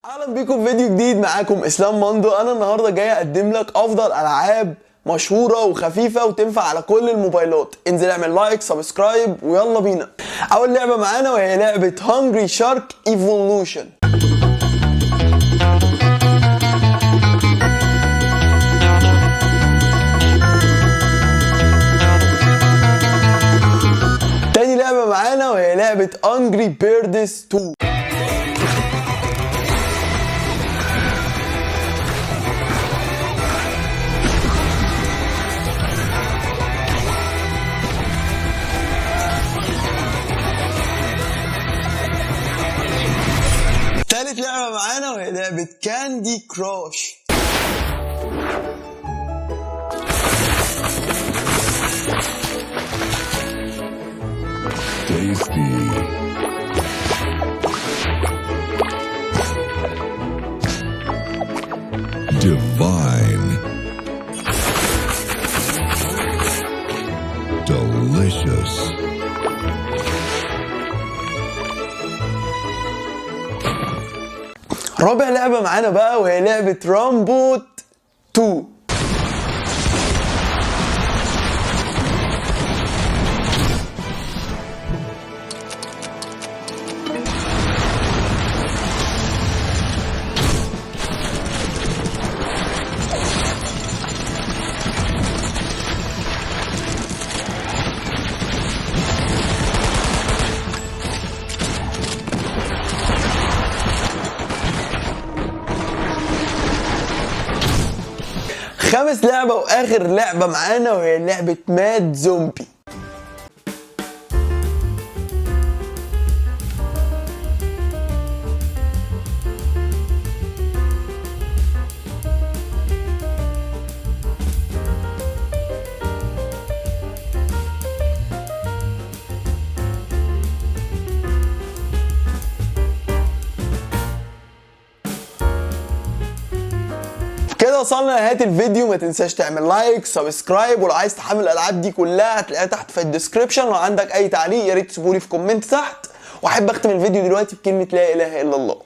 اهلا بيكم في فيديو جديد، معاكم اسلام ماندو. انا النهارده جاي اقدم لك افضل العاب مشهورة وخفيفة وتنفع على كل الموبايلات. انزل اعمل like subscribe ويلا بينا. اول لعبه معانا وهي لعبه Hungry Shark Evolution. تاني لعبه معانا وهي لعبه Angry Birds 2. تالت لعبة معانا وهي لعبة Candy Crush. Tasty. Divine. Delicious. رابع لعبة معانا بقى وهي لعبة Ramboat 2. خامس لعبة واخر لعبة معانا وهي لعبة Mad Zombie. كده وصلنا لنهاية الفيديو. ما تنساش تعمل like subscribe، ولو عايز تحمل الالعاب دي كلها هتلاقيها تحت في ال description. لو عندك اي تعليق يا ريت تسيبولي في comment تحت. واحب اختم الفيديو دلوقتي بكلمة لا اله الا الله.